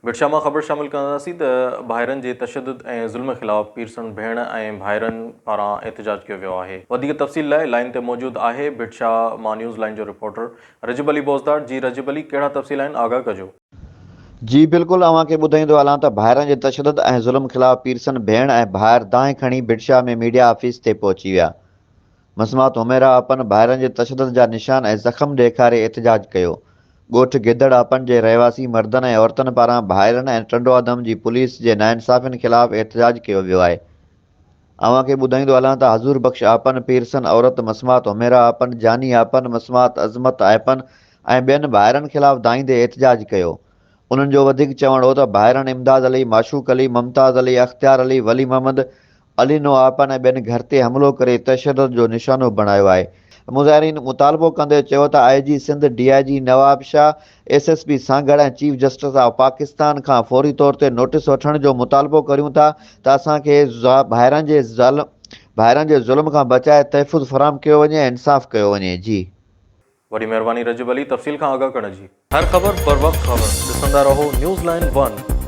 ڀٽ شاهه مان خبر شامل ڪنداسين ته ڀائرن جي تشدد ۽ ظلم خلاف پيرسن ڀيڻ ۽ ڀائرن پاران احتجاج ڪيو ويو آهي. وڌيڪ تفصيل لاء لائين تي موجود آهي ڀٽ شاهه مان نيوز لائين جو رپورٽر رجب علي بوزدار جي رجب علي ڪهڙا تفصيل آهن آگاهه ڪجو. جي بلڪل اوهان کي ٻڌائيندو هلان ته ڀائرن جي تشدد ۽ ظلم خلاف پيرسن ڀيڻ ۽ ڀائر دانهن کڻي ڀٽ شاهه ۾ ميڊيا آفيس تي پهچي ويا. مسمات حميرا آپن ڀائرن جي تشدد جا نشان ۽ زخم ڏيکاري احتجاج ڪيو. ڳوٺ گدڙ آپن جي رهواسي مردن ۽ عورتن پاران ڀائرن ۽ ٽنڊوآدم جي پوليس جي ناانصافين خلاف احتجاج ڪيو ويو آهي. اوهان کي ٻڌائيندو هلان ته حضور بخش آپن، پيرسن عورت مسمات حميرا آپن، جاني آپن، مسمات عظمت آپن ۽ ٻين ڀائرن خلاف دانهيندي احتجاج ڪيو. انهن جو وڌيڪ چوڻ هو ته ڀائرن امداد علي، معشوق علي، ممتاز علي، اختيار علي، ولي محمد، علي نو آپن ۽ ٻين گهر تي حملو ڪري تشدد جو نشانو بڻايو آهي. مظاهرين مطالبو ڪندي چيو ته I G Sindh, D I G Nawabshah, S S P Sanghar ۽ chief justice of Pakistan کان فوري طور تي نوٽيس وٺڻ جو مطالبو ڪريون ٿا ته اسان کي ڀائرن جي ڀائرن جي ظلم کان بچائي تحفظ فراهم ڪيو وڃي ۽ انصاف ڪيو وڃي جي. وڏي مهرباني رجب علي تفصيل کان آگاهه ڪرڻ جي. هر خبر بروقت خبر ڏسندا رهو نيوز لائين ون.